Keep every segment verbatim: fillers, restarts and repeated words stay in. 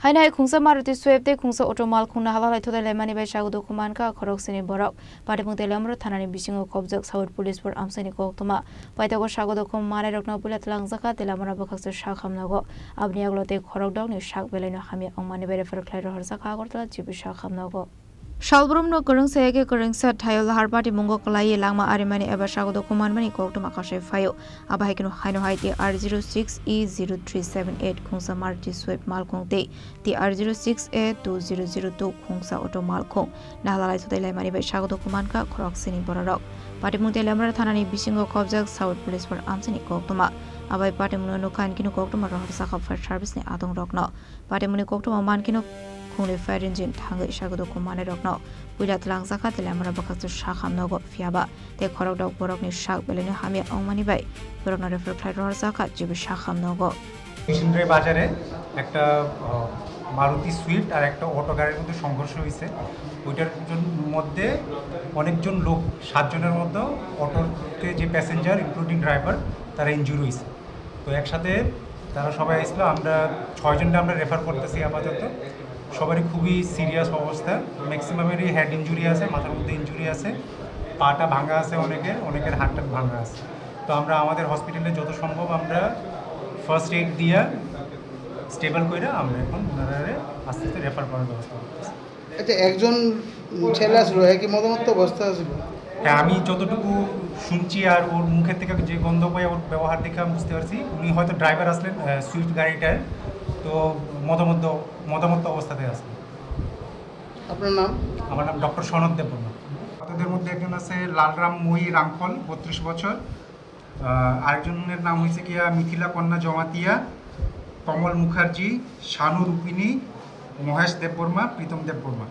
Haino hai khungsa Maruti Swift tei khungsa auto malkhung nahala lai thutai laimani bai sago dukhu mankha khorok sini borok. Patimung tei Lamra thanani bisingo khobjak South Police por amchaini koktwma. Paithago sago dukhu manai rokno puila tlangjak kha tei Lamra bwkhaksa sak hamnago. Aboni yagulo tei khorok dokni sak belaino hamya wngmani bai refer khlai rohorjak kha Agartala G B sak hamnago. Salbrumno kwrwng saya khe kwrwngsa thaio lahar patimungo kwlaiwi langma arimani eba sago dukhu manmani koktwma kasai phaio. Abo hai kheno haino hai T R zero six E zero three seven eight khungsa Maruti Swift malkhung tei T R zero six A two zero zero two khungsa auto malkhung nahala lai thutai laimani bai sago dukhu mankha khorok sini bororok. Patimung tei Lamra thanani bisingo khobjak South Police por amchaini koktwma. Abai patimungno nukha hinkhe koktwma rohorjak kha fire service ni adongrokno. Patimungni koktwma mankheno khungni fire engine thangwi sago dukhu manai rokno puila tlangjak kha tei Lamra bwkhaksa sak hamnago phiyaba tei khorok dok borokni sak belaino hamya wngmani bai borokno refer khlai rohorjak kha G B sak hamnago. মিশনরে বাজারে একটা মারুতি সুইফট আর একটা অটো গাড়ির মধ্যে সংঘর্ষ হয়েছে। ওইটার মধ্যে অনেকজন লোক, সাতজনের মধ্যে অটোতে যে প্যাসেঞ্জার ইনক্লুডিং ড্রাইভার, তারা ইনজুরি হয়েছে। তো একসাথে তারা সবাই আসলো। আমরা ছয়জনকে আমরা রেফার করতেছি আপাতত। সবারই খুবই সিরিয়াস অবস্থা। ম্যাক্সিমামেরই হেড ইনজুরি আছে, মাথার মধ্যে ইনজুরি আছে, পাটা ভাঙা আছে অনেকের, অনেকের হাতটা ভাঙা আছে। তো আমরা আমাদের হসপিটালে যত সম্ভব আমরা ফার্স্ট এইড দিয়া স্টেবল করে আমরা এখন ওনারা আস্তে আস্তে রেফার করার ব্যবস্থা করতেছি। আচ্ছা, একজন ছেলে আসলো, একই মদমত্ত অবস্থা আসলো। হ্যাঁ, আমি যতটুকু শুনছি আর ওর মুখের থেকে যে গন্ধ পাই, ওর ব্যবহার দেখে আমি বুঝতে পারছি উনি হয়তো ড্রাইভার আসলেন, আহ, সুইফট গাড়িটার। তো মদমত্ত, মদমত্ত অবস্থাতে আসলেন। আপনার নাম? আমার নাম ডক্টর সনদ দেববর্মা। তাদের মধ্যে একজন আছে লালরাম মই রাংখল, বত্রিশ বছর। আহ, আরেকজনের নাম হয়েছে গিয়া মিথিলা কন্যা জমাতিয়া, কমল মুখার্জি, শানু রূপিণী, মহেশ দেববর্মা, প্রীতম দেববর্মা।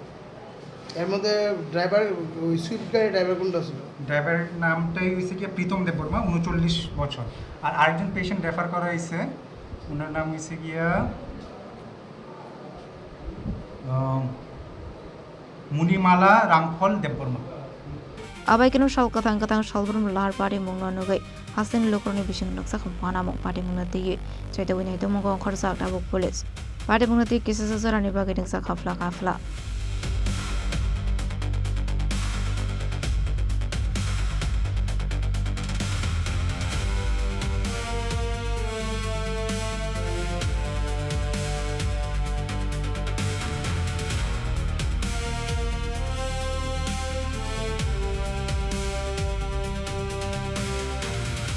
এর মধ্যে ড্রাইভার, ওই সুইফট গাড়ির ড্রাইভার কোনটা ছিল? ড্রাইভারের নামটাই হয়েছে গিয়া প্রীতম দেববর্মা, ঊনচল্লিশ বছর। আর আরেকজন পেশেন্ট রেফার করা হয়েছে, ওনার নাম হয়েছে গিয়া, আহ, মুনিমালা রাংখল Debbarma. Abai keno sal kwthang kwthang salbrum lahar patimungno nugwi hasteni lukurokni bisingo nukjakha uanamung patimungno twiwi chaitogwi naitukmungo ongkhorjak tabuk police. Patimungno twi kisa jorani bagwi nukjak kha phla ka phla.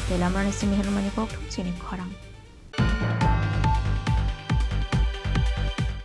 Tei Lamrani simi hwnmani koktwma chini khorang.